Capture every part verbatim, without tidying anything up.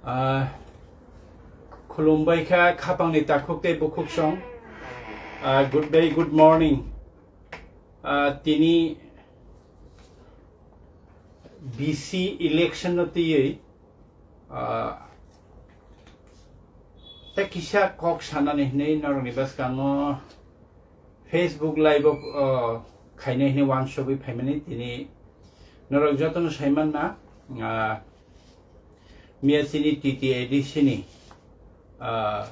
Ah, khulumbai kha khapangni takhuk tei bukhuk song. Ah, good day, good morning. Ah, tini B C election no twiwi, ah, tei kisa kok sanani hinwi norokni bwskango Facebook live o, ah, khainai hinwi wansugwi phaimani tini norok jotono saimanna, ah, Miya chini T T A D C ni, ah,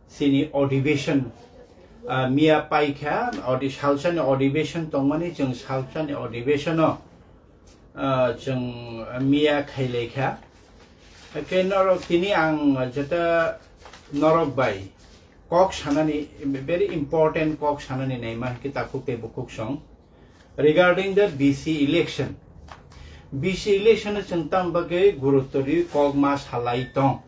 chini adhiveshon, ah, miya paikha, odi-, salsani adhiveshon tongmani, chwng salsani adhiveshono, ah, chwng miya khailaikha. Hake norok tini ang jeta norok bai kok sanani, very important kok sanani naima hake takhuk tei bukhuk song. Regarding the B C election, B C election no chwng tam bagwi gurutto rwi kok ma salai tong.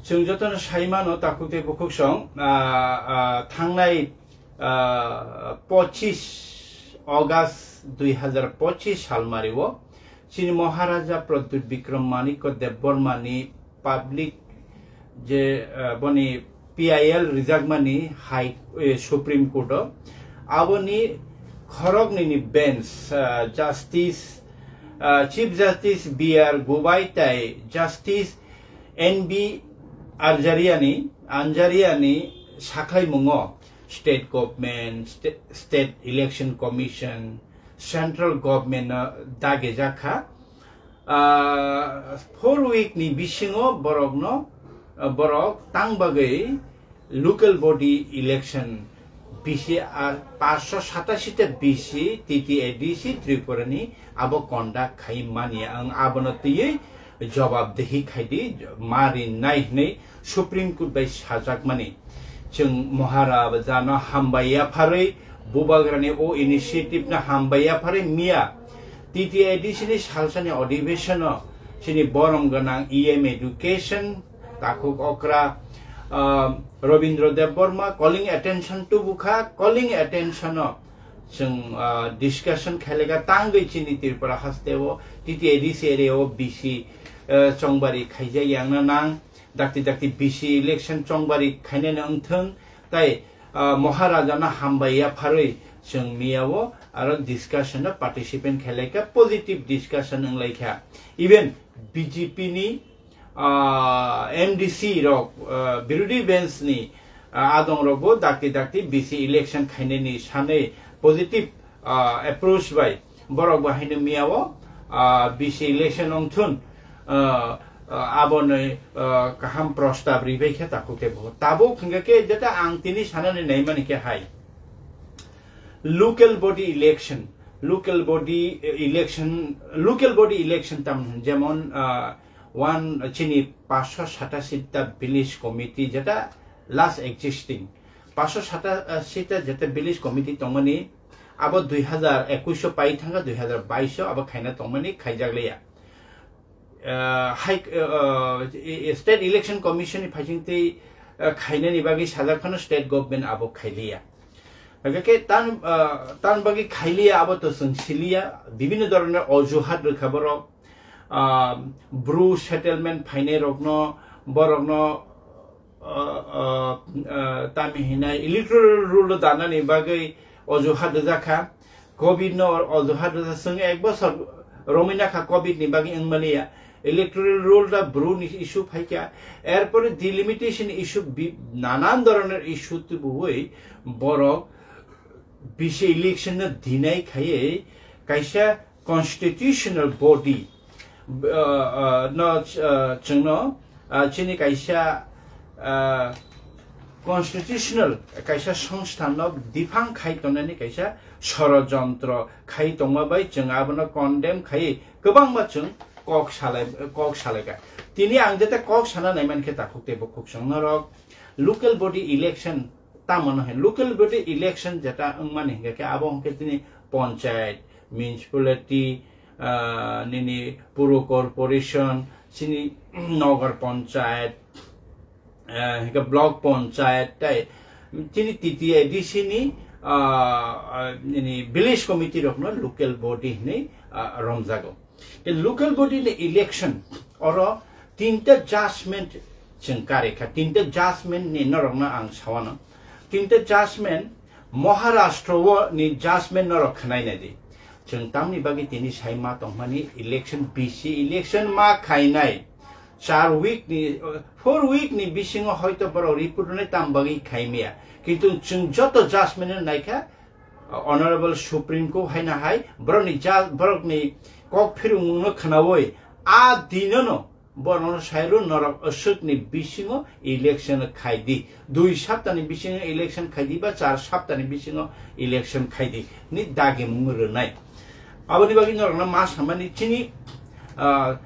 Chwng jotono sai mano takhuk tei bukhuk song, ah, ah, thangnai, ah, pochis August dui hazar pochis salmario chini Maharaja Pradyut Bikram Manikya Debbarma ni public je, ah, boni P I L rijakmani High, eh, Supreme Court o, aboni khoroknwi ni bench, ah, Justice, ah, Chief Justice B R Gobai tai Justice N B Arjariani, Anjariani sakhaimungo state government, sta-, state election commission, central government no dagejak kha. Ah, four week ni bisingo borokno, ah, borok tang bagwi local body election B C, ah, paanch sho satashi ta B C, T T A D C Tripura ni abo conduct khai mani ang abono twiwi jobab dehi khaidi ma rinai hinwi Supreme Court bai sajakmani. Chwng Maharaja no hambai yapharwi, Bubagrani o initiative no hambai yapharwi miya T T A D C ni salsani adhiveshon o chini borom gwnang E M Education, takhuk okra, ah, Rabindra Debbarma calling attention tubukha, calling attention o chwng, ah, discussion khailaikha tangwi chini Tripura haste o T T A D C area o B C, ah, chongbari khaijak yangna nang, dakti dakti B C election chongbari khainani wngthwng, tai, ah, Maharaja no hambai yapharwi chwng miya o aro discussion o participant khailaikha, positive discussion wnglaikha. Even B J P ni, ah, M D C rok, ah, birodhi bench ni, ah, adong rok bo dakti dakti B C election khainani sanwi positive, ah, approach bai borok bo haino miya o, ah, B C election wngthun, ah, ah, aboni, ah, kaham prostab ribai khe takhuk tei bukhuk. Tabuk hwnkhe khe jeta ang tini sanani naimani khe hai local body election, local body, eh, election, local body election tamni jemon, ah, one chini paanch sho satashi ta village committee jeta last existing, paanch sho satashi ta jeta village committee tongmani abo dui hazar ekush o pai thangkha, dui hazar bais o abo khaina tongmani khaijak liya. Ah, hai, ah, ah, e-, e-, State Election Commission ni phaising tei, ah, khainani bagwi sajak phano state government abo khailiya. Hwnkhe khe tan, ah, tan bagwi khailiya abo to chwng siliya, bibinno dhoronor ojuhat rwkha borok, ah, Bru settlement phainai rokno, borokno, ah, ah, ah, tami hinai electoral roll o danani bagwi ojuhat rwjakha, covid no ojuhat rwjak, chwng ek bosor romwi nakha covid ni bagwi wngmaliya, electoral roll da Bru ni issue phaikha, erpore delimitation issue bi-, nanan dhoronor issue tubuwi borok B C election no deny khaiwi kaisa constitutional body, uh, uh, no, uh, chwngno, uh, chini kaisa, uh, constitutional kaisa songsthanno diphang khai tongnani kaisa sorojontro khai tongma bai chwng abono condemn khai kwbangma chwng kok salai, kok salaikha. Tini ang jeta kok sana naiman khe takhuk tei bukhuk song norok local body election tamo no hai local body election jeta wngmani hingkha khe abo hingkhe tini panchayat, municipality, ah, nini puro corporation, chini nogar panchayat, ah, hingkhe block panchayat tei chini T T A D C ni, ah, ah, nini village committee rokno local body hinwi, ah, romjago. Tei local body ni election oro Tinta judgment chwng karikha, tinta judgment ni norokno ang sawano. Tinta judgment Maharashtra o ni judgment norok khwnai nai di. Chwng tamni bagwi tini sai ma tongmani election bisi election ma khainai. Char week ni, four week ni bisingo hoito borok report rwnai tam bagwi khaimaya. Kintu chwng joto judgment no naikha, Honorable Supreme Court haino hai borokni ja-, borokni kok phirungmungno khwnawi a dinono borokno sairw norok aswkni bisingo election khaidi, dui saptani bisingo election khaidi ba char saptani bisingo election khaidi ni dagimung rwnai. Aboni bagwi norokno ma samani chini, ah,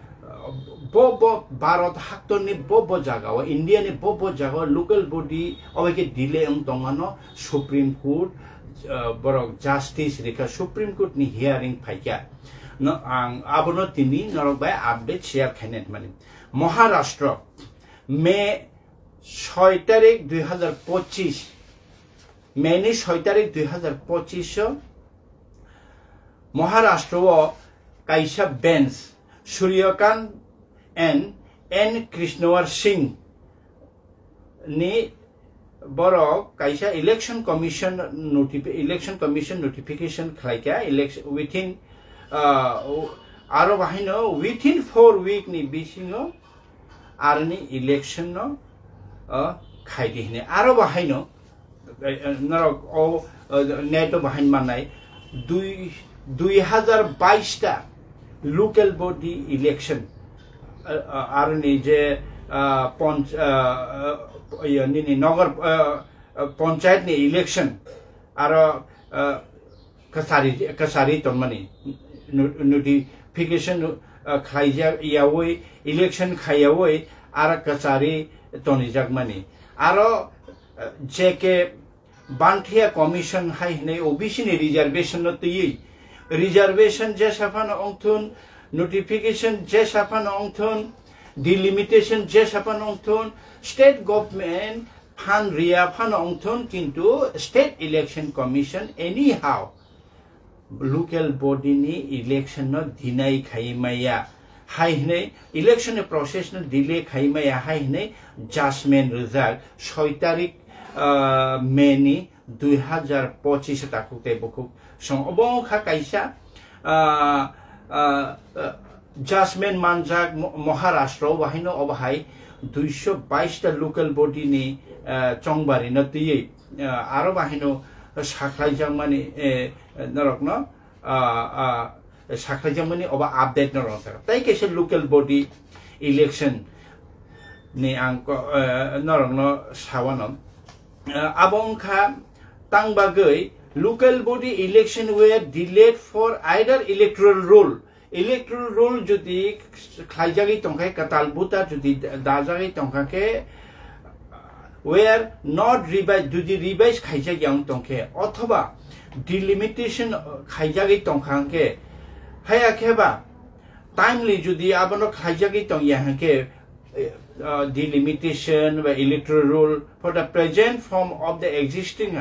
bo bo Bharat haktorni bo bo jagao, India ni bo bo jagao local body obaikhe delay wng tongmano Supreme Court, ah, borok justice rikha, Supreme Court ni hearing phaikha. No, ang abono tini norok bai update share khainai mani. Maharashtra, May soi tarik dui hazar pochis, May ni soi tarik dui hazar pochis o Maharashtra o kaisa bench Suryakant and N Krishnawar Singh ni borok kaisa election commission notifi-, election commission notification khlaikha election within, ah, aro bahaino within four week ni bisingo aroni election no, ah, khaidi hini aro bahaino, eh, eh, norok o, eh, neto bahain manai dui, dui hazar bais ta local body election, ah, ah, aroni je, ah, ponch-, ah, ah, iya, nini nogor, ah, ah, panchayat ni election aro, ah, kasari, kasari tongmani no-, notification, ah, khlaijak yawi election khaiyawi aro kasari tonijakmani aro, ah, J K Banthia Commission hai hinwi O B C ni reservation no twiwi, reservation jesa phano wngthun, notification jesa phano wngthun, delimitation jesa phano wngthun, state government phan riya phano wngthun, kintu State Election Commission anyhow local body ni election no deny khai maya hai hinwi, election ni process no delay khai maya hai hinwi judgment rijak soi tarik, ah, May ni dui hazar pochis takhuk tei bukhuk song. Obo wngkha kaisa, ah, ah, ah, judgment manjak Mo-, Maharashtra o bahaino obo hai duiso bais ta local body ni, ah, chongbari no twiwi, ah, aro bahaino sakhlaijakmani, eh, norokno, ah, ah, sakhlaijakmani obo update no rwngthar. Tai kaisa local body election ni ang ko-, eh, norokno sawano. Ah, abo wngkha tang bagwi local body election were delayed for either electoral roll. Electoral roll jodi khlaijagwi tongkha, kwtal buta jodi dajagwi tongkha khe, were not revised, jodi revise khaijak yang tongkhe, othoba delimitation khaijagwi tongkha hwnkhe, haya khe ba timely jodi abono khlaijagwi tongya hwnkhe, eh, uh, delimitation ba electoral roll for the present form of the existing,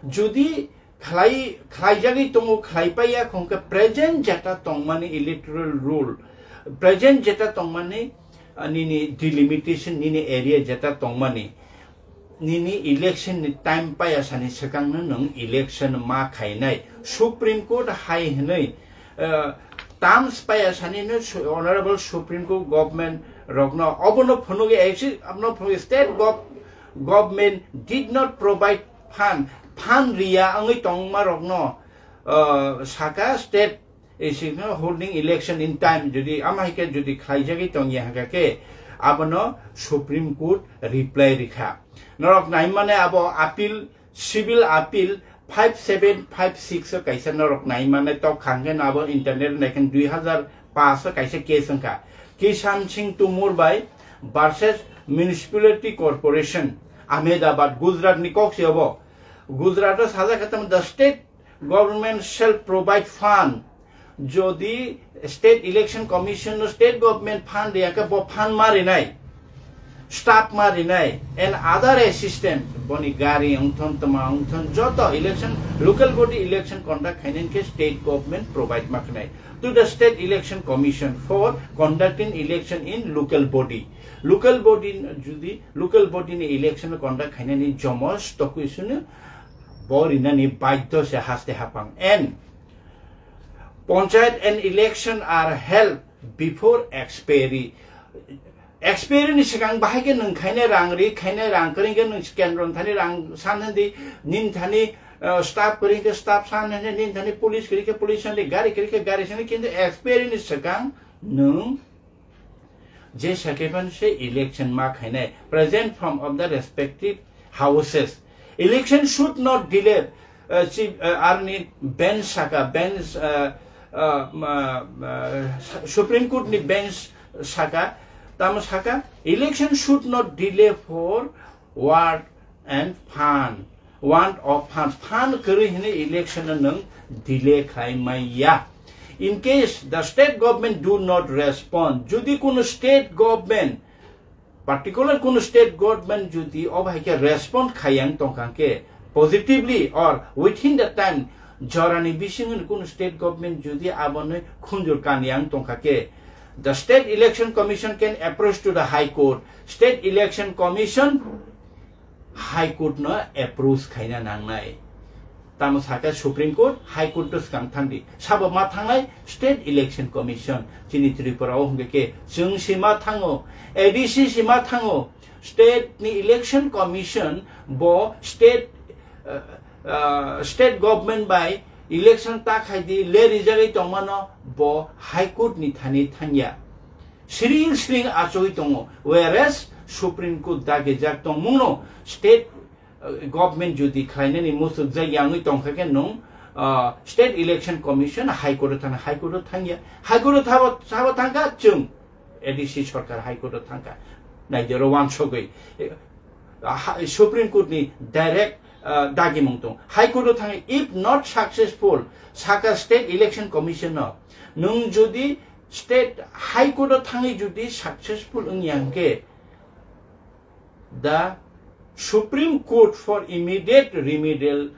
jodi khlai, khlaijagwi tongo, khlai paiya khongkhe present jeta tongmani electoral roll, present jeta tongmani, ah, nini delimitation, nini area jeta tongmani, nini election ni time paiya sani swkangno nwng election ma khainai. Supreme Court hai hwnwi, ah, terms paiya sani no su-, Honorable Supreme Court government rokno obono phunugwi exi-, abono phunugwi state gov-, government did not provide fund, fund riya wngwi tongma rokno, ah, saka state, eh, sino holding election in time, jodi ama hai khe jodi khlaijagwi tongya hwnkha khe abono Supreme Court reply rikha. Norok naimane abo appeal, civil appeal five seven five six o kaisa norok naimane tok khangkhe no abo internet naikhe dui hazar paanch o kaisa case wngkha. Kishan Singh Tumor bai versus Municipality Corporation, Ahmedabad, Gujarat ni kok se obo. Gujarat o sajak khe tamo the state government shall provide fund. Jodi State Election Commission no state government fund riya khe bo fund ma rinai. staff ma rinai and other assistant, boni gari wngthon, tma wngthon, joto election, local body election conduct khainani khe state government provide ma khnai. To the State Election Commission for conducting election in local body. Local body judi local body ni election conduct khainani jomos tokwi sunu bo rinani baidho se haste hapang. And panchayat and election are held before expiry. Expiry ni swkang bahai khe nwng khainai rang ri, khainai rang kwrwi khe nwng kendro ni thani rang san hwn di, nini thani, uh, staff kwrwi khe staff san hwn di, nini thani police kwrwi khe police san di, gari kwrwi khe gari san di, kintu expiry ni swkang nwng je second se election ma khainai present form of the respective houses. Election should not delay, uh, chief, uh, arni bench saka, bench, uh, uh, ma, uh, Supreme Court ni bench saka, tamo saka, election should not delay for want and fund, want of fund, fund kwrwi hwnwi election no nwng delay khai maya. In case the state government do not respond, jodi kono state government, particular kono state government jodi o bahai khe respond khayang tongkha khe positively or within the time jorani bisingo kono state government jodi aboni khunjur kanyang tongkha khe, the State Election Commission can approach to the High Court. State Election Commission High Court no approach khaina nangnai. Tamo sakha Supreme Court, High Court to swkang thangdi. Sabo ma thangnai State Election Commission. Chini Tripura o hwnkhe khe chwng si ma thango, A D C si ma thango. State ni Election Commission bo state, uh, uh, state government bai election ta khaidi le rijagwi tongmano bo High Court ni thani thangya. Siring siring achugwi tongo, whereas Supreme Court dagijak tongmungno state, uh, government jodi khlainani muchukjak yangwi tongkha khe nwng, uh, State Election Commission High Court o thangna, High Court o thangya, High Court o thabo, thabo thangkha chwng A D C sarkar High Court o thangkha. Naidi oro wansugwi, eh, ha-, Supreme Court ni direct, uh, dagimung tong. High Court o thangwi, if not successful, saka State Election Commission no, nwng jodi State High Court o thangwi jodi successful wngya hwnkhe, the Supreme Court for immediate remedial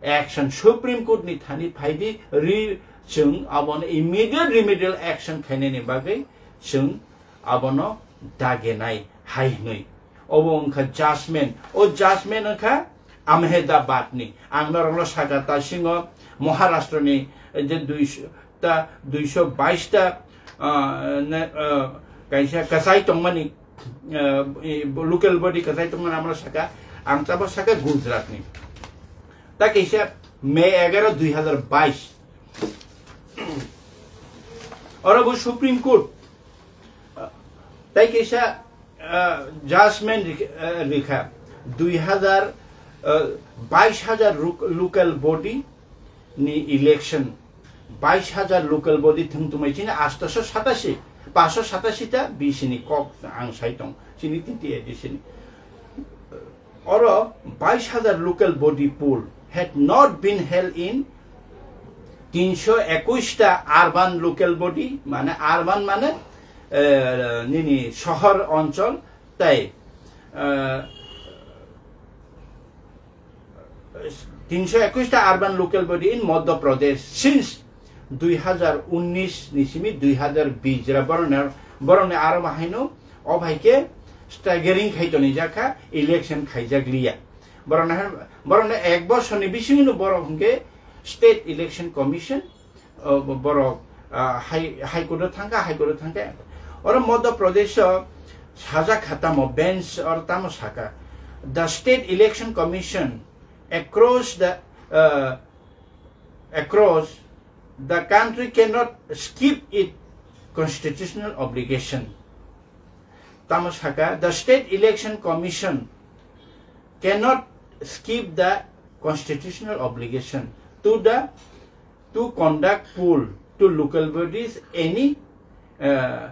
action, Supreme Court ni thani phaidi ri chwng abono immediate remedial action khainani bagwi chwng abono dagenai hai hwnwi. Obo wngkha judgment. O judgment wngkha Ahmedabad ni. Ang norokno saka ta singo Maharashtra ni je duish-, ta duiso bais ta, ah, ne, ah, kaisa kwchai tongmani, ah, i, local body kwchai tongmani amro saka, ang tabo saka Gujarat ni. Ta kaisa May egaro dui hazar bais. Oro bo Supreme Court, ah, tai kaisa, ah, judgment rik-, ah, rikha dui hazar, ah, bais hazar ruk-, local body ni election, bais hazar local body thwng tongmai chini astaso satasi, paso satasi ta B C ni kok ang sai tong, chini T T A D C ni. Oro bais hazar local body poll had not been held in tinso ekush ta urban local body, mane urban mane, eh, nini sohor onchol tai, eh, tinso ekush ta urban local body in Madhya Pradesh since dui hazar unnish ni simi dui hazar bish jora borokni, borokni aro bahaino o bai khe staggering khai toni jakha, election khaijak liya. Borokni, borokni ek bosorni bisingno borok hwnkhe State Election Commission, o, bo-, borok, ah, High, High Court o thangkha, High Court o thangkha. Oro Madhya Pradesh o sajak kha tamo bench oro tamo saka, the State Election Commission across the, ah, across the country cannot skip its constitutional obligation. Tamo saka, the State Election Commission cannot skip the constitutional obligation to the, to conduct poll to local bodies any, uh,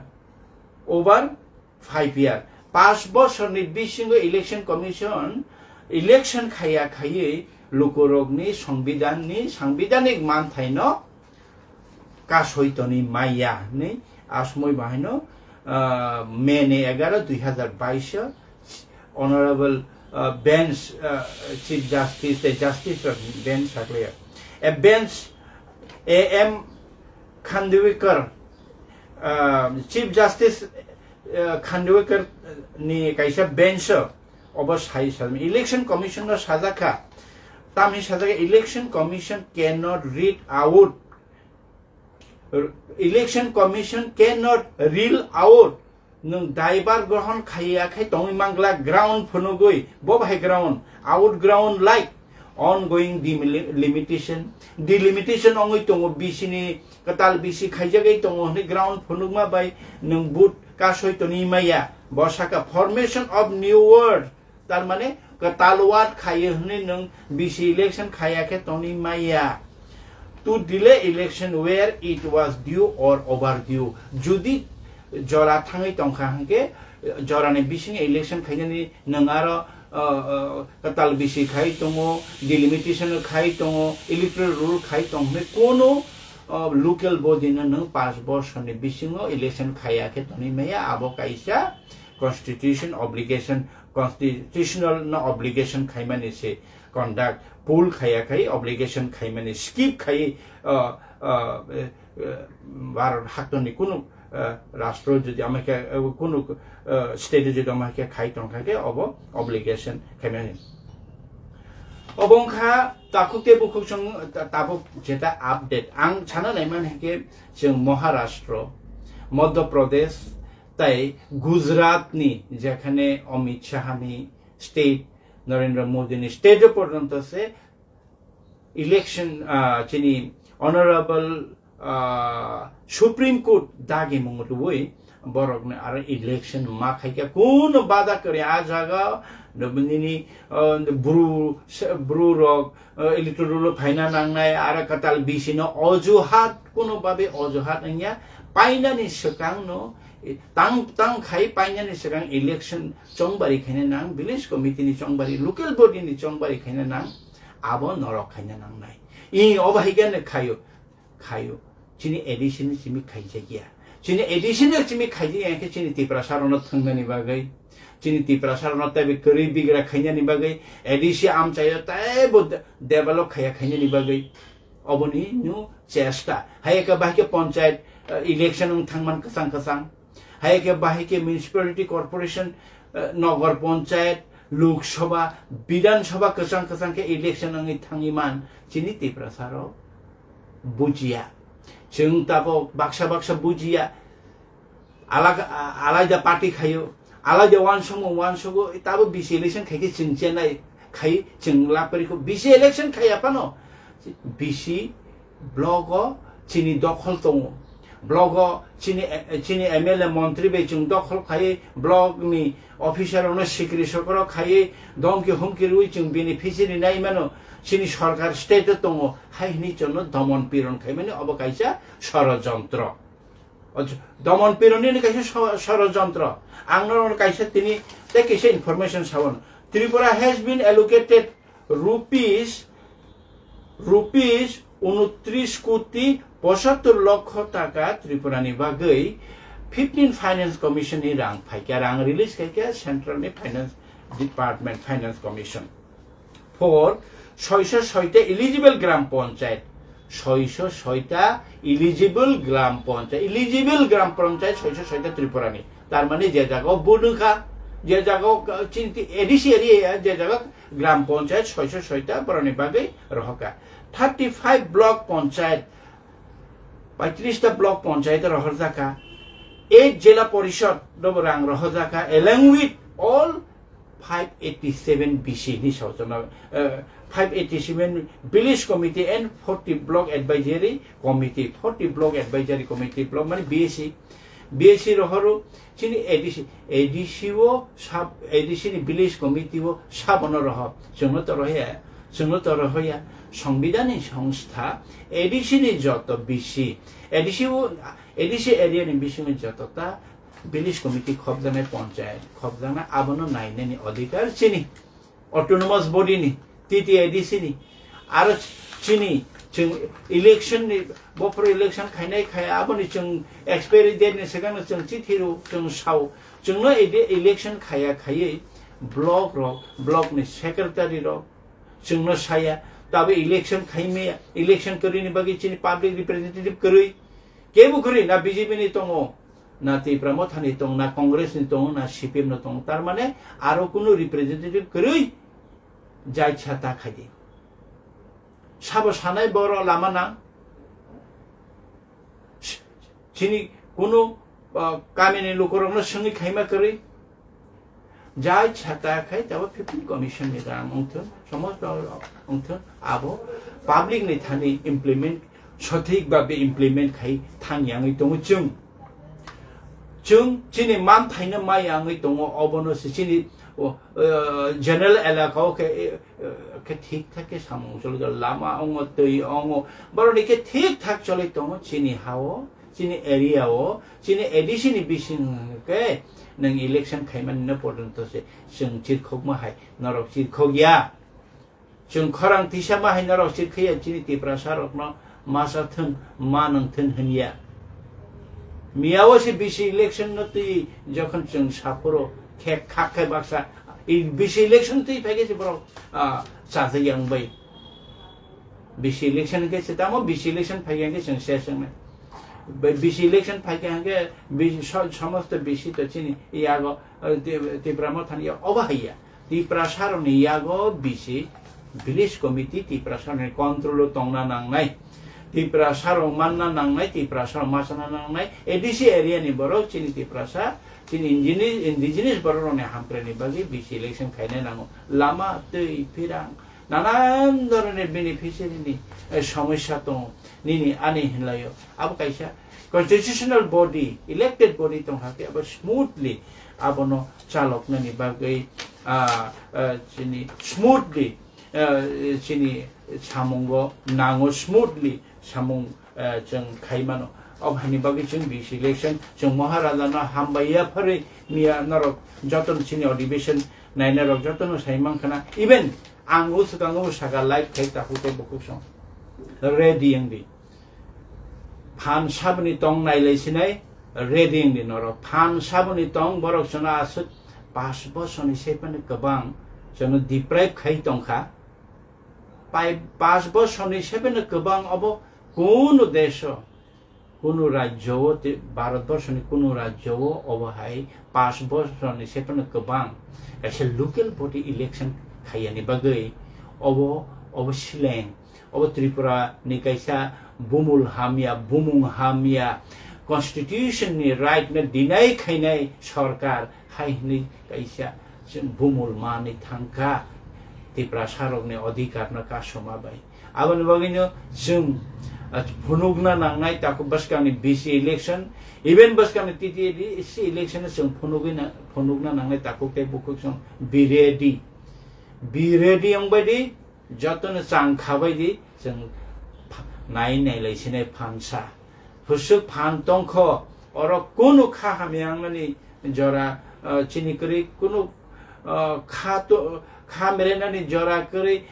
over five year. Paanch bosorni bisingo Election Commission election khaya khaywi lukurokni songbidanni, sangbidanik manthaino kasoi toni maya hwnwi asmoi bahaino, ah, May ni egaro dui hazar bais o Honorable, ah, Bench, ah, Chief Justice tei Justice rok bench saklaiya. A bench A M Khandwikar, ah, Chief Justice, ah, Khandwikar ni kaisa bench o obo sai sal, Election Commission no sajak kha. Tamni sajak, Election Commission cannot read out, Election Commission cannot rule out. Nwng daibar grohon khaiya khe tongwi mangla ground phunugwi, bo bahai ground, out ground like ongoing delimit-, limitation, delimitation wngwi tongo, B C ni kwtal B C khaijagwi tongo hwnwi ground phunukma bai nwng vote kasoi toni maya. Bo saka formation of new ward, tar mane kwtal ward khaiyo hwnwi nwng B C election khaiya khe toni maya. To delay election where it was due or overdue. Judi jora thangwi tongkha hwnkhe, jorani bisingo election khainani nwng aro, uh, uh, kwtal B C khai tongo, delimitation khai tongo, electoral roll khai tong hwnwi kono, uh, local body no nwng panch bosorni bisingo election khaiya khe tonwi maya, abo kaisa constitution obligation, constitutional no obligation khaimani se conduct, pull khaiya khai obligation khaimani, skip khai, uh, uh, uh, Bharat haktoni kunu, uh, rastro jodi ama khe, uh, kunu, uh, state jodi ama khe khai tongkha khe obo obligation khaimani. Obo wngkha takhuk tei bukhuk song ta-, tabuk jeta update. Ang sana naimani hwnkhe chwng Maharashtra, Madhya Pradesh, tai Gujarat ni jekhane Amit Shah ni state, Narendra Modi ni state porjonto se election, ah, chini honorable, ah, Supreme Court dagi mung rwui borok ni aro election ma khaikha, kuno bada kwrwi. Ah jaga nini, ah, bru, bru rok, ah, electoral roll o phaina nangnai, aro kwtal B C no ojuhat, kuno babe ojuhat wngya, painani swkang no, eh, tang, tang khai painani swkang election chongbari khaina nang, village committee ni chongbari, local body ni chongbari khaina nang, abo norok khaina nangnai. I obo hai khe khaio, khaio. Chini A D C ni simi khaijakya. Chini A D C ni simi khaijakya khe chini Tiprasa rokno thwngnani bagwi, chini Tiprasa rokno teibo kwrwi bigra khainani bagwi, A D C amchaio teibo de-, develop khaiya khainani bagwi. Oboni no chesta. Hai khe bahai khe panchayat, eh, election wng thangman kwchang kwchang. Hai khe bahai khe municipality corporation, eh, nogor panchayat, Lok Sabha, Bidhan Sabha kwchang kwchang khe election wngwi thangwi man chini Tiprasa rok bujiya. Chwng tabok baksa baksa bujiya. Alaga-, a-, alaida party khaio, alaida uansukmung uansugo, tabo B C election khai khe chwng chenai khai chwng lapri kho. B C election khaiya phano B C block o chini dokhol tongo. Block o chini, chini M L A montri bai chwng dokhol khai block ni officer rokno sikri sokro khai domki humki rwi chwng beneficiary nai mano. Chini sorkar state o tongo hai hwnwi chwngno domon piron khai mani obo kaisa sorojontro. Oj-, domon pironi ni kaisa so-, sorojontro. Ang norok kaisa tini tei kaisa information sabon. Tripura has been allocated rupees, rupees unotris koti pochattor lokho taka Tripura ni bagwi fifteen Finance Commission ni rang phaikha, rang release khaikha Central ni Finance Department, Finance Commission. For soiso soita eligible gram panchayat, soiso soita eligible gram panchayat, eligible gram panchayat soiso soita Tripura ni. Tar mane je jaga o budukha, je jaga o, uh, chinti A D C area, je jaga gram panchayat soiso soita boroni bagwi rohokha. Thirty five block panchayat, paitris ta block panchayat rohorjakha. Eight jela porishod robo rang rohorjakha, along with all five eighty seven B C ni sautana, eh, five eighty seven village committee and forty block advisory committee, forty block advisory committee, block mane B A C, B A C rohoro chini A D C, A D C o sab, A D C ni village committee o sabono roho, chwngno to rohya, chwngno to rohya, Songbidhan ni songstha, A D C ni joto B C, A D C o, A D C area ni bisingo joto ta village committee khopjaknai, panchayat khopjaknai, abono nainani adhikar chini autonomous body ni, T T A D C ni, aro chini Chwng election ni, bophor election khainai khaya, aboni chwng expiry date ni swkang no chwng chithi rw, chwng sao. Chwngno ede-, election khaya khaywi block rok, block ni secretary rok chwngno saya. Tabo election khaimaya, election kwrwini bagwi chini public representative kwrwi. Kebo kwrwi na B J P ni tongo, na Tipra Motha ni tongo, na Congress ni tongo, na C P M no tongo. Tar mane aro kunu representative kwrwi jai sa ta khaidi. Sabo sanai borok lama nang. Chini kunu, ah, kamini lukurokno swngwi khaima kwrwi. Jai sa ta khai tabo fifteen commission ni rang wngthun, somosto wngthun, abo public ni thani implement, sothik babe implement khai thang yangwi tongo chwng. Chwng chini manthaino ma yangwi tongo, obono se chini, o, eh, general elaka o khe, eh, eh, khe thik thak khe samung choli, lama ongo, twi ongo, boroni khe thik thak choli tongo chini ha o, chini area o, chini A D C ni bising khe nwng election khaimani no porjonto se chwng chirkhokma hai norok chirkhok ya. Chwng khorang tisa ma hai norok chirkhe ya, chini Tiprasa rokno masa thung, ma nang thun hwn ya. Miya o se B C election no twi jokhon chwng saphuru khe khak khai baksa, i B C election twi phai khe se borok, ah, chajak yang bai. B C election khe se tamo B C election phai khe chwng se swngnai. Bai B C election phai khe hwnkhe B C so-, somosto B C to chini yago, ah, Ti-, Tipra Mothani yago obo hai ya. Tiprasa rokni yago B C, village committee Tiprasa rokni control o tongna nangnai. Tiprasa rok manna nangnai, Tiprasa rok machana nangnai. A D C area ni borok chini Tiprasa, chini indigenous, indigenous borok rokni hamkrai ni bagwi B C election khaina nango. Lama, twi, phirang, nanan dhoroner beneficiary ni, eh, somosya tongo. Nini ani hinlaio. Abo kaisa constitutional body, elected body tongkha khe abo smoothly abono chaloknani bagwi, ah, ah, chini smoothly, ah, chini samungo nango, smoothly samung, ah, chwng khai mano. Obo haini bagwi chwng B C election chwng Maharaja no hambai ya pharwi miya norok jotono chini adhibeshon nainai rok jotono sai mankha na. Even ang o swkango bo saka live khai takhuk tei bukhuk song ready wng di. Phan saboni tong nailai sinai, ready wng di norok. Phan saboni tong borok chwngno aswk pash bosorni se phano kwbang chwngno deprive khai tongkha. Pai pash bosorni se phano kwbang obo kunu desh o, kunu rajyo o, tei Bharat borsoni kunu rajyo o obo hai pash bosorni se phano kwbang kaisa local body election khaiyani bagwi obo, obo sileng. Obo Tripura ni kaisa bumul hamya, bumung hamya, constitution ni right no deny khainai sorkar hai hwnwi kaisa chwng bumul manwi thangkha Tiprasa rokni adhikar no kasuma bai. Aboni bagwino chwng, ah, phunukna nangnai takhuk bwskangni B C election, even bwskangni T T A D C election no chwng phunugwi na-, phunukna nangnai takhuk tei bukhuk chwng be ready. Be ready wngbai di. Jotono chang khabai di, chwng pha-, nai nailai sinai phansa. Hwswk phan tongkho, oro kunu kha hamya wngnani jora, ah, chini kwrwi, kunu, ah, kha to-, kha merenani jora kwrwi,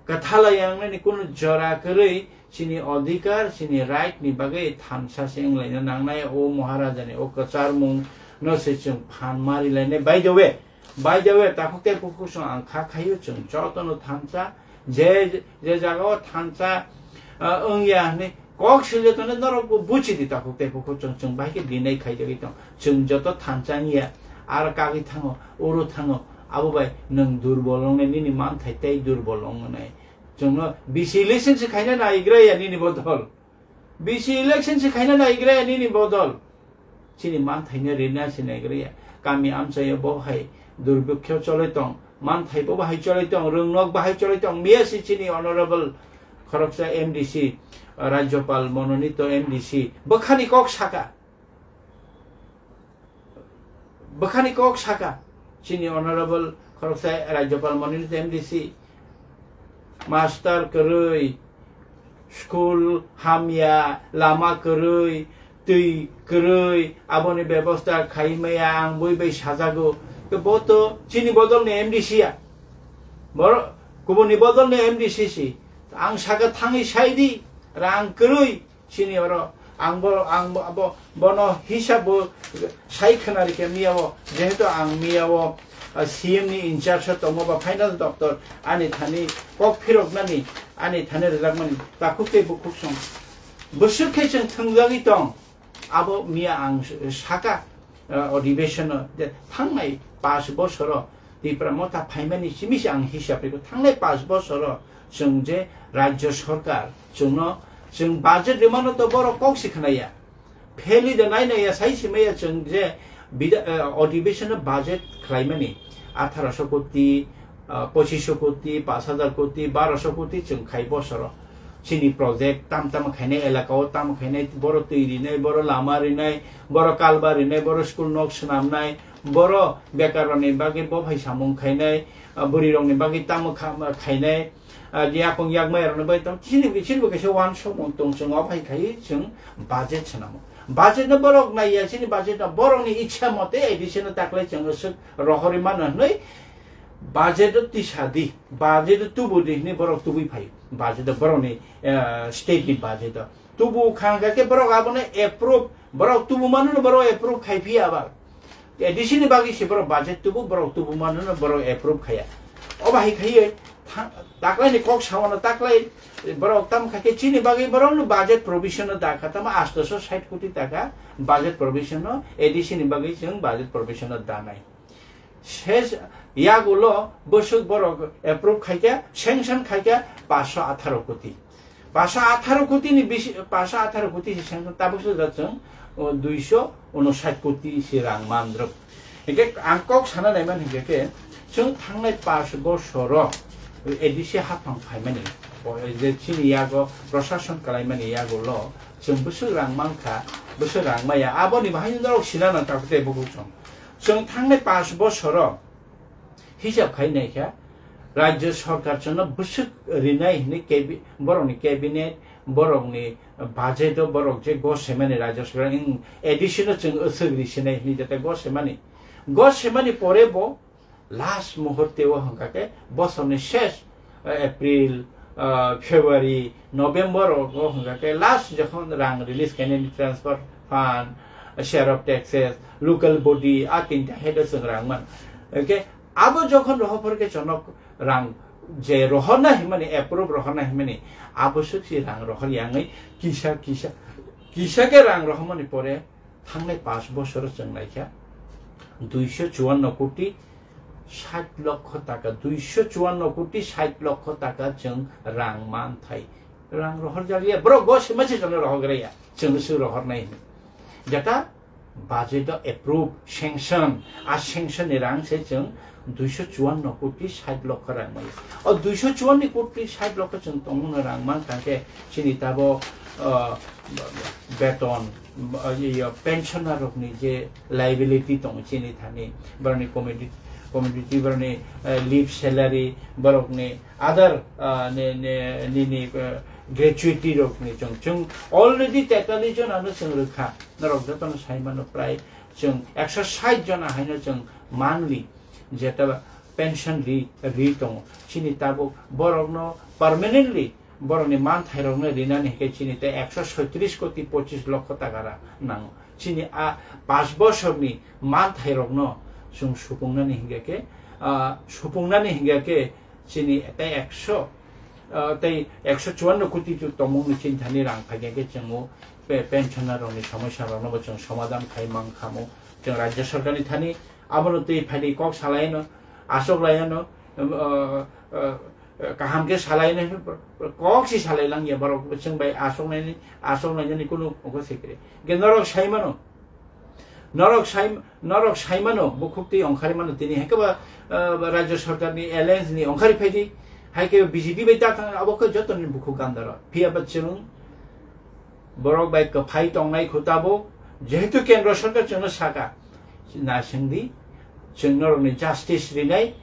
kwthalai wngnani kunu jora kwrwi, chini adhikar, chini right ni bagwi thansa se wnglaina nangnai, o Maharaja ni o kwcharmung no se chwng phan ma rilainai. By the way, By the way, takhuk tei bukhuk song ang kha khaio, chwng jotono thansa, je, je jaga o thansa, ah, wngya hwnwi kok sile tongno norok bo buchi di takhuk tei bukhuk song, chwng bai khe deny khaijagwi tong. Chwng joto thansa wngya, aro kagwi thango, uro thango, abo bai nwng durbol wngnai, nini manthai tei durbol wngnai. Chwngno B C election se khaina naigra ya nini bodol. B C election se khaina naigra ya nini bodol. Chini manthaino rina se naigra ya. Kami amchaio bo hai durbikkhyo choloi tong. Manthai bo bahai choloi tong. Rwngnok bahai choloi tong. Miya se chini honorable khoroksa M D C, Rajyopal mononito M D C. Bwkhani kok saka. Bwkhani kok saka, chini honorable khoroksa Rajyopal mononito M D C, master kwrwi, school hamya, lama kwrwi, twi kwrwi, aboni bebosta khai maya ang bui bai sajago. Ke bo to chini bodolni M D C ya. Boro kubuni bodolni M D C si. Ang saka thangwi sai di, rang kwrwi chini oro. Ang bo, ang bo, abo, bono hisab bo sai khwnari khe miya o, jehetu ang miya o, ah, C M ni in charge o tongo ba finance doctor, ani thani kok phiroknani, ani thani rwjakmani takhuk tei bukhuk song. Bwswk khe chwng thwngjagwi tong, abo miya ang saka, ah, adhibeshon o je thangnai pash bosoro Tipra Motha phaimani simi se ang hisab rikho, thangnai pash bosoro chwng je rajya sarkar chwngno, chwng budget rimano to borok kok se khwnaya. Pheli de nai nai ya sai simaya chwng je bida-, eh, adhibeshon o budget khlaimani atharo sho koti, ah, pochish sho koti, pash hajar koti, baro sho koti chwng khai bosoro. Chini project tam tam khainai, elaka o tam khainai, boro twi rinai, boro lama rinai, boro kalba rinai, boro school nok swnamnai, boro bekarrokni bagwi bo phai samung khainai, ah, bwrwirokni bagwi tamo kha-, khainai, ah, yakung yakmai rokni bagwi tamo chini, chini bo kaisa uansukmung tong, chwng o phai khai chwng budget swnamo. Budget no borok naiya, chini budget no borokni ichha mote A D C no taklai chwng swk rohorwi mano hwnwi budget o tisa di, budget o tubu di hwnwi borok tubui phai. Budget o borokni, eh, state ni budget o tubu kha hwnkha khe borok abono approve, borok tubu mano no borok approve khai phiya ba. A D C ni bagwi se borok budget tubu, borok tubu mano no borok approve khaya. O bahai khaiwi tha-, taklai ni kok sawano taklai borok tam kha khe chini bagwi borok no budget provision no da kha, tamo asto sho sait koti taka budget provision no A D C ni bagwi chwng budget provision no da nai. Ses yagulo bwswk borok approve khaikha, sanction khaikha pash sho atharo koti. Pash sho atharo koti ni bisi, pash sho atharo koti se sanction tabuk se da chwng, o, dui sho unosait koti se rang mandrwk. Hingke ang kok sana naiman hingke ke chwng thangnai pash bosoro A D C haphang phaimani, o, je chini yago prosason kalaimani yagulo chwng bwswk rang mankha, bwswk rang maya, aboni bahai norok sina nang takhuk tei bukhuk song. Chwng thangnai pash bosoro hisab khai naikha, rajya sarkar chwngno bwswk rinai hwnwi cabi-, borokni cabinet, borokni budget o borok je gos semaini rajya sarkar, wng A D C no chwng aswk ri sinai hwnwi jeta gos semani. Gos semani pore bo last muhurte o hwnkha khe bosorni ses, eh, April, ah, February, November o hwnkha khe last jokhon rang release khainani transfer fund, share of taxes, local body, a tinta head o chwng rang man. Hwnkhe abo jokhon rohor pore khe chwngno rang je rohorna himani, approve rohorna himani, abo swk si rang rohor yangwi kisa, kisa, kisa khe rang rohormani pore thangnai pash bosoro chwng naikha duiso chuanno koti sait lokho taka, duiso chuanno koti sait lokho taka chwng rang manthai. Rang rohor jagya, borok go sima se chwngno rohor graya, chwngno swk rohor nai hwnwi. Jeta budget o approve, sanction, a sanction ni rang se chwng duiso chuanno koti sait lokho rang maya. O duiso chuanno koti sait lokho chwng tongmano rang man kha khe chini tabo, ah, beton, ah, iyo, pensioner rokni je liability tongo chini thani, borokni commodity, commodity, borokni, eh, leave salary, borokni other, ah, ni, ni, nini, eh, gratuity rokni chwng, chwng already tetali jonano chwng rwkha. Norok jotono sai mano, prai chwng ekso sait jona haino chwng monthly jeta pension ri, ri tongo. Chini tabuk borokno permanently borokni manthairokno rinani hinkhe chini tei ekso soitris koti pochis lokho taka ra nango. Chini a panch bosorni manthairokno chwng supungnani hinkhe khe, ah, supungnani hinkhe khe chini tei ekso, ah, tei ekso chuanno koti tu tongmungni chini thani rang phaikha khe chwng o pe-, pensioner rokni somosya rokno bo chwng somadhan khai mankha mo. Chwng rajya sarkarni thani abono twi phaidi kok salaino, achuk laino, ah, ah, kaham khe salaino, kok si salai langya borok chwng bai achuknaini, achuknaini kunu obo se kre. Ge norok sai mano, norok sai, norok sai mano, bukhuk twi ongkhari mano tini, hai khe ba, ah, rajya sarkarni alliance ni ongkhari phaidi, hai khe B J P bai ta thang, abo khe jotoni bukhuk gandaro. Phiya ba chwng borok bai kwphai tongnai kho tabuk, jehetu kendro sarkar chwngno saka, naisingdi, chwng norokni justice rinai,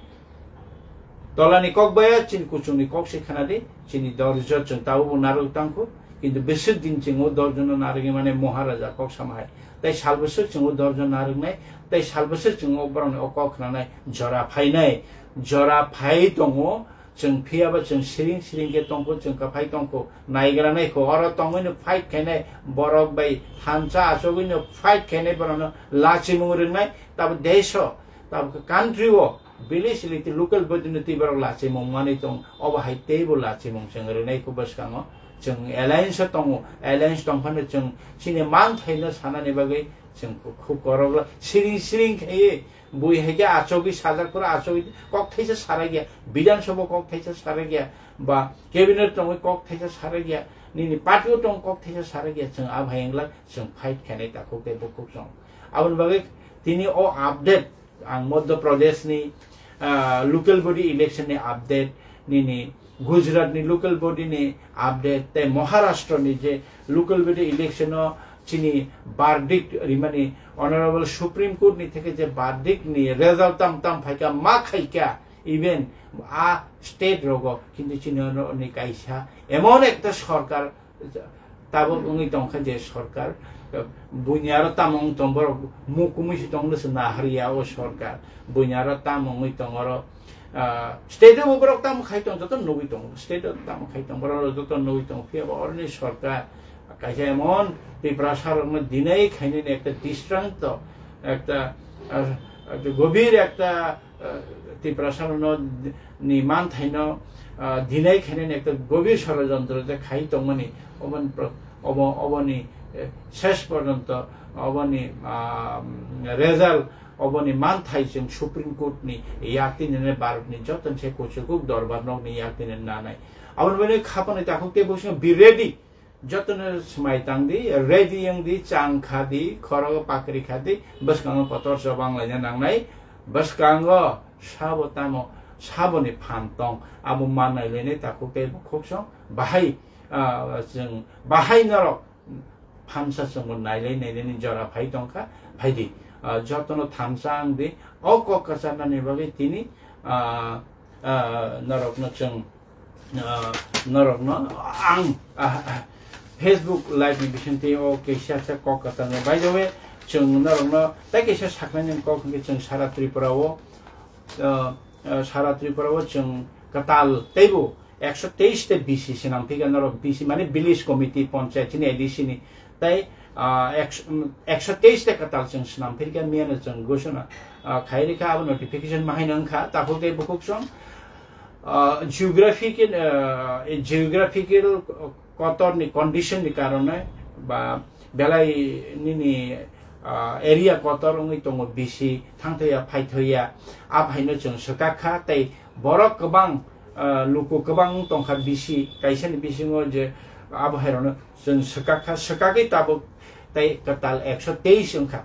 tolani kok baya chini kuchungni kok se khwnadi, chini dorjo chwng tabukbo narwk tangkhu, kintu bwswk din chwng o dorjono narwgwi mane Maharaja kok sama hai, tei sal bwswk chwng o dorjo narwknai, tei sal bwswk chwng o borokni o kok khwnanai jora phainai, jora phai tongo, Chwng phiyaba chwng siring siring khe tongkho, chwng kwphai tongkho, naigra naikho, oro tongwino fight khainai borok bai thansa achugwino fight khainai borokno lachimung rwngnai, tabo desh o, tabo country o, village elite, local body no twi borok lachimung manwi tong, obo hai teibo lachimung chwng rwnaikho bwskango. Chwng alliance o tongo, alliance tongphano chwng chini manthaino sanani bagwi chwng khub koroklo siring siring khaiwi bui hai khe achugwi sajak phuru achugwi kok thaisa sarakya, Bidhan Sabha kok thaisa sarakya, ba cabinet tongwi kok thaisa sarakya, nini party o tong kok thaisa sarakya, chwng abo hai wngla chwng fight khainai takhuk tei bukhuk song. Aboni bagwi tini o update ang Madhya Pradesh ni, ah, local body election ni update, nini Gujarat ni local body ni update, tei Maharashtra ni je local body election o chini verdict rimani, Honorable Supreme Court ni theke je verdict ni result tam tam phaikha, ma khaikha, even a state rogo, kintu chini oro ni kaisa emon ekta sorkar tabuk wngwi tongkha je sorkar, buini aro tamo wng tong, borok mukumui si tongno se naharya o sorkar, buini aro tamo wngwi tong oro, ah, state o borok tamo khai tong joto nugwi tongo, state o tamo khai tong borok joto nugwi tongo, phiya bo oroni sorkar kaisa emon Tiprasa rokno dinai khainani ekta distranto, ekta, ah, ekta gobir ekta, ah, Tiprasa rokno ni manthaino, ah, dinai khainani ekta gobir sorojontro je khai tongmani, oboni pro-, obo, oboni, eh, ses porjonto oboni, ah, result, oboni manthai chwng Supreme Court ni yak tini nai, Bharat ni joto se kuchukuk dorbar nok ni yak tini nanai. Aboni bagwi khapani takhuk tei bwskango be ready. Jotono swmai tang di, ready wng di, chang kha di, khorogo pakri kha di, bwskango kotor chobang laina nangnai, bwskango sabo tamo, saboni phan tong, abo manai lainai takhuk tei bukhuk song, bahai, ah, chwng, bahai norok phansa chwngbo nailai nainani jora phai tongkha, phai di. Ah, jotono thansa wng di, o kok kwcharnani bagwi tini, ah, ah, norokno chwng, ah, norokno ang, ah, ah, Facebook live ni bisingtwi o kaisa sa kok kwcharnai. By the way, chwng norokno tei kaisa saknani kok hwnkhe chwng sara Tripura o, ah, ah, sara Tripura o chwng kwtal teibo ekso teis ta B C swnam phikha norok, B C mane village committee, panchayat chini A D C ni tei, ah, ekso, um, ekso teis ta kwtal chwng swnam phirkha, miyano chwng ghosona, ah, khai rikha, abo notification mahaino wngkha, takhuk tei bukhuk song, ah, geographical, ah, geographical kotor ni condition ni karone ba belai nini, ah, area kotor wngwi tongo, B C thangthaiya phaithoiya, a phaino chwng swkak kha, tei borok kwbang, ah, luku kwbang tongkha B C, kaisani bisingo je abo hairokno chwng swkak kha, swkagwi tabuk tei kwtal ekso teis wngkha.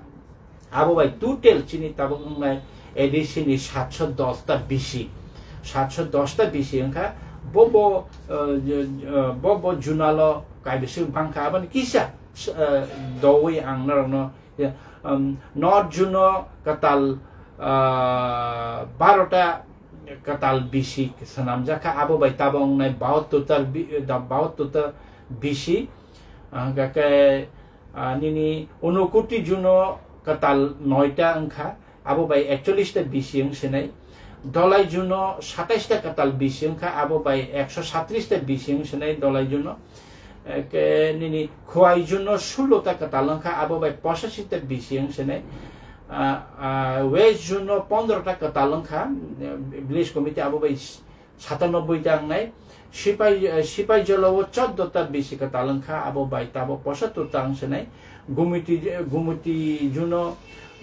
Abo bai total chini tabuk wngnai A D C ni satso dos ta B C, satso dos ta B C wngkha. Bo bo, ah, je, ah, bo bo junalo kaibising bangkha, aboni kisa, ah, dowi ang norokno, ya, um, North Juno kwtal, ah, baro ta kwtal B C swnamjak kha, abo bai tabuk wngnai bahattor ta bi-, da-, bahattor ta B C, ah, hwnkha khe, ah, nini Unakoti Juno kwtal noi ta wngkha, abo bai ekchollish ta B C wng sinai. Dholai Juno satais ta kwtal B C wngkha, abo bai ekso satris ta B C wng sinai Dholai Juno. Eke nini Khowai Juno sullo ta kwtal wngkha, abo bai pochashi ta B C wng sinai. Ah, ah, West Juno pondro ta kwtal wngkha, eh, village committee abo bai satanoboi ta wngnai. Sipai, eh, Sipaijala o choddo ta B C kwtal wngkha, abo bai tabuk pochattor ta wng sinai. Gumiti, Gumiti Juno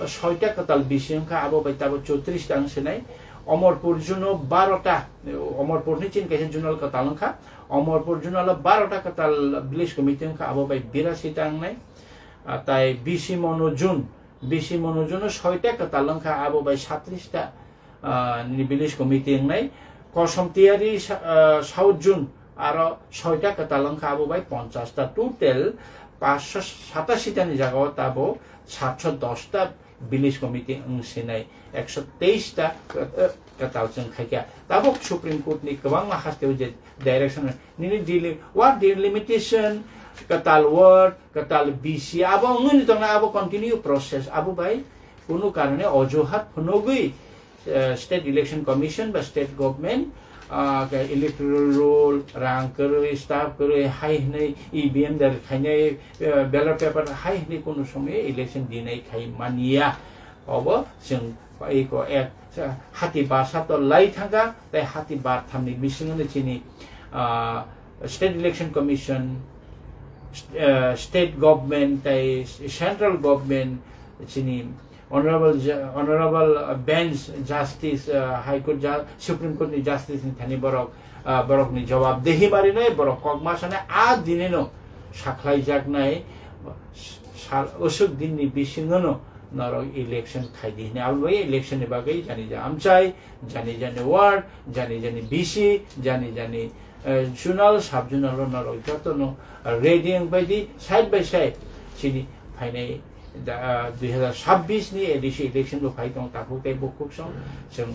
soita kwtal B C wngkha, abo bai tabuk chotris ta wng sinai. Omorpur Juno baro ta, eh, Omorpur ni chini kaisa junal kwtal wngkha. Omorpur Junal o baro ta kwtal village committee wngkha, abo bai birasi ta wngnai. Ah, tai B C Monu Jun, B C Monu Jun o soita kwtal wngkha, abo bai satris ta, ah, ni village committee wngnai. Kosom Tiyari sa-, ah, South Jun aro soita kwtal wngkha, abo bai ponchas ta, total paanch sho satashi ta ni jaga o tabo satso dos ta village committee wng sinai, ekso teis ta, eh, kwtal chwng khaikha. Tabuk Supreme Court ni kwbangma haste o je direction, nini deli-, ward delimitation, kwtal ward, kwtal B C, abo wngwi tongnai, abo continue process, abo bai kunu karone ojuhat phunugwi, eh, State Election Commission ba state government, ah, ke electoral roll, rang kwrwi, staff kwrwi, hai hwnwi E V M der khainai, eh, ballot paper hai hwnwi kunu somoi election dinai khai manya. Obo chwng eko ek, hati bar sato lai thangkha, tei hati bar thamni bisingo chini, ah, State Election Commission, eh, state government tei central government chini honorable ju-, honorable, uh, bench justice, uh, High Court ju-, Supreme Court ni justice ni thani borok, uh, borok ni jawab dehi barinai, borok kok ma sanai, a dinino sakhlai jaknai sal usuk din ni bisingo no norok election khai di hinwi. Abo bai election ni bagwi jani ja amchai, jani jani ward, jani jani B C, jani jani, eh, zonal, sub zonal o norok joto no ready wng bai di, side by side chini phainai da, ah, dui hazar sabbish ni A D C election bo phai tong takhuk tei bukhuk song. Chwng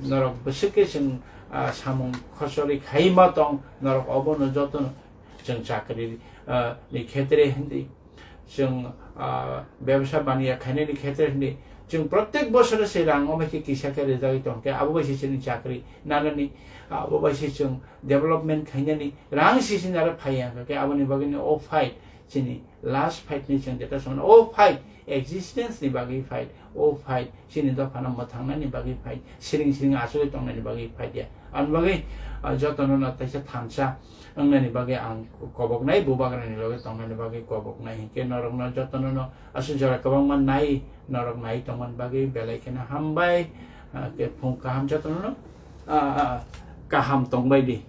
norok bwswk khe chwng, ah, samung khosori khai ma tong, norok obo no joto no chwng chakri, ah, ni khetre hindi, chwng, ah, bebsa baniya khainani khetre hindi, chwng protek bosoro se rang omo khe kisa khe rijagwi tong khe abo bai se chini chakri nanani, abo bai se chwng development khainani rang sisi naro phai ya khe aboni bagwi ni o fight chini last fight ni chwng jeta samano o fight existence ni bagwi fight, o fight chini dophano mwthangnani bagwi fight, siring siring achugwi tongnani bagwi fight ya. Ani bagwi, ah, jotono no taisa thansa wngnani bagwi ang koboknai, bubagrani loge tongnani bagwi koboknai hinkhe norokno jotono no aswk jora kwbangma nai, norok nai tongmani bagwi belai kheno hambai, ah, khe phung kaham jotono no, ah, ah, kaham tongbai di.